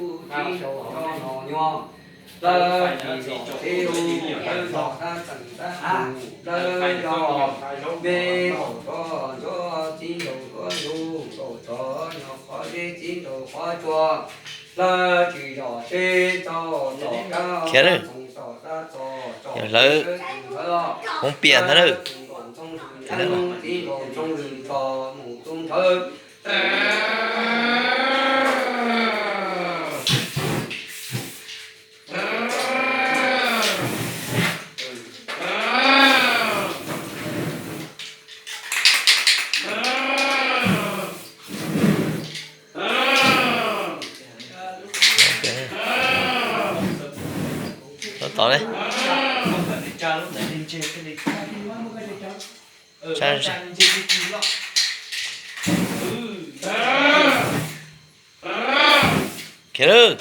Tib nraus tso no nyuaj, lawv tsis zom teb lug, lawv zom tab txeem tab mus, lawv zom me ntaus tso ntsuab, tib nraus ntsuab ntug ntaus tso nyuag qhov zeb, tib nraus qhov tsua, lawv tsis zom teb tso tom kab, txoov tom tab txo, tsom teb tus ntawd los, hoob piam ntag na. Tib nraus ntsoog lwm tso mus tub nthawv. Tod ne, khiav lawm,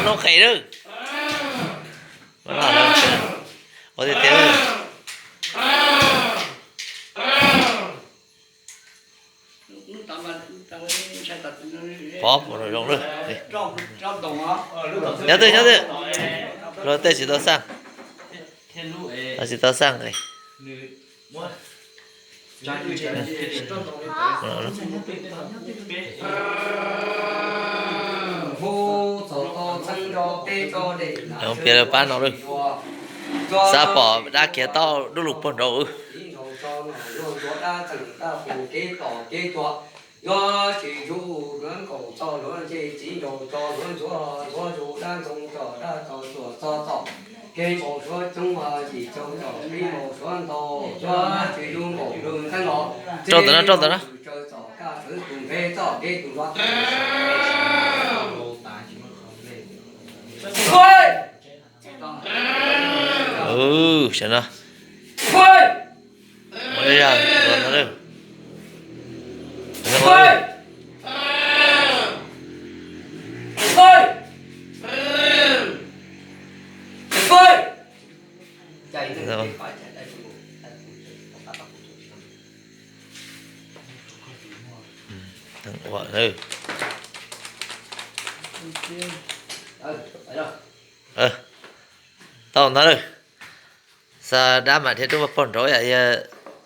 noob qes lawm. Ua tiag tiag. Pov zoo lawm. Nyob twj nyob twj, luag tej tsis tau xaj, tsis tau xaj. Piav lawv pab no lawm, xav pom dab khiav tau dub lug puag nraud. Yuav tsis yug luav nkaus txog luav ncej, txiv nraus tso luav ntxuav, ntxuav yug dab ntxoog tso dab tso tsuas txog txom, kev npau suav coob yim caug txom kev npau suav ntau, yuav tsis yug nkaus lug ntxeev los, rau ntawm no, rau ntawm no, tsaws txom kaj sawv tus npe txoj kev tus luav. Sawv no, muaj zaj ntawd na. Tau ntag lawm. Xa dab mas dhia dub puag nraud yam yog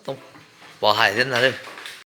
Tooj Pov hais thiab ntag lawm.